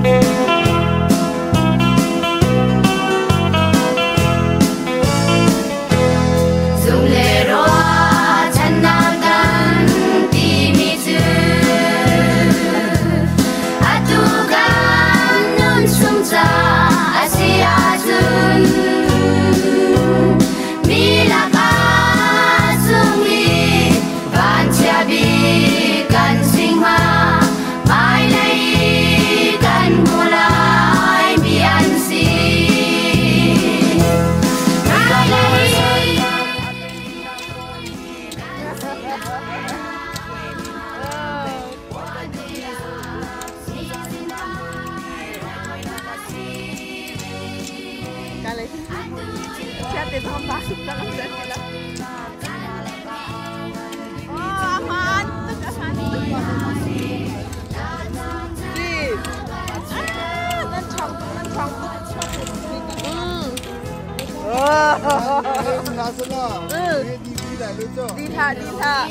Zung le ruahchannak kan timi cu atu kan nun chung ca a si ahcun mi lakah sung i vanchia bik kan si hnga. Hmailei i kan hmu lai mi an si. Hmailei Di hlah, di hlah.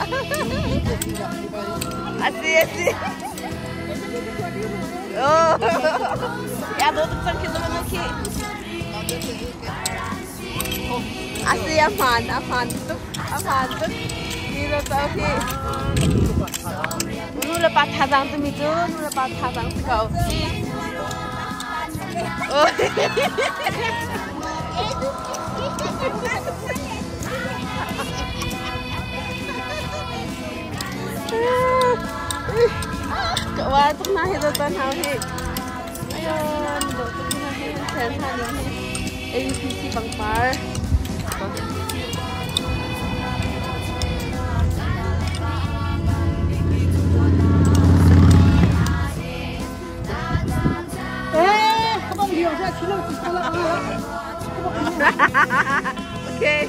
Asi, asi. Oh. Ya, do tuk cang khi zo khi. Asi, a hmaan, a hmaan tuk, a hmaan tuk. Hi lo to hi. Nu le pa thazaang timi cu nu le pa thazaang si ko. Oh. Ka wa tuk na hi zo tan hau hi. Ayon, do tuk na hi sen ha ning hi. APC pangpar. Okay.